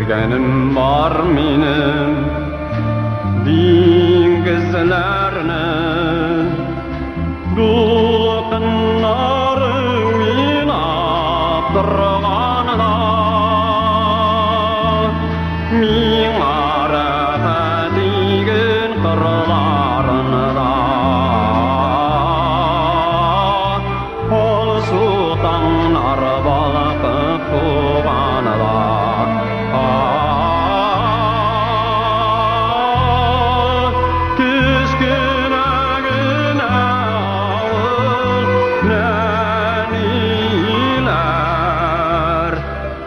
Күргәнем бар минем диңгезләрне, дулкыннары уйнап торганда, миңа рәхәт иген кырларында, алсу таңнар балкып туганда. Кечкенә генә авыл, нәниләр,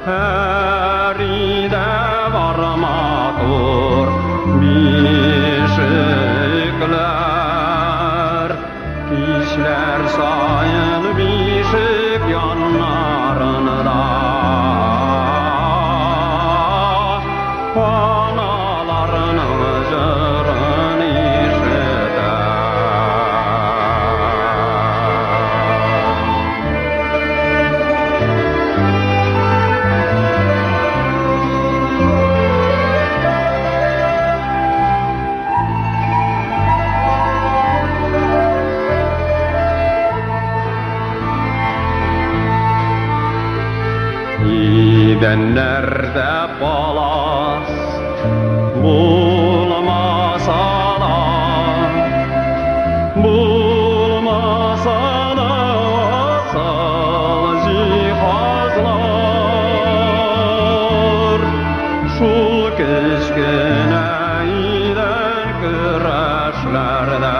һәр өйдә бар матур бишекләр. Кичләр саен бишек яннарында аналарның җырын ишетәм. Идәннәрдә палас булмаса да, булмаса да асыл җиһазлар, шул кечкенә идән көрәшләрдә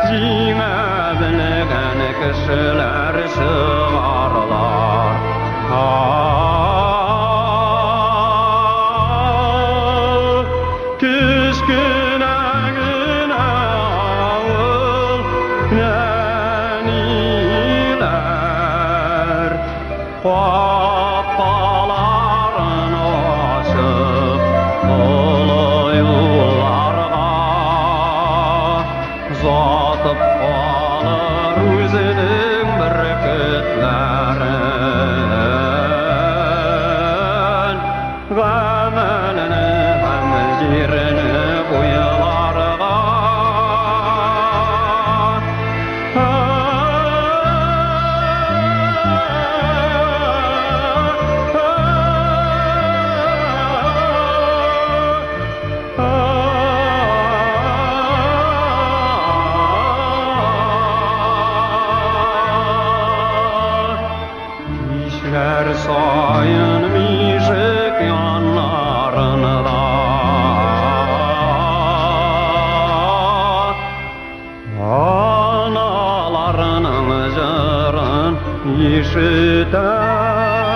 җиңә белгән кешеләр чыгарлар. Кечкенә генә авыл, нәниләр, капкаларын ачып, олы юлларга озатып калыр үзенең бөркетләрен, гамәлене һәм җирне буйларга. Кичләр саен бишек яннарында аналарның җырын ишетәм.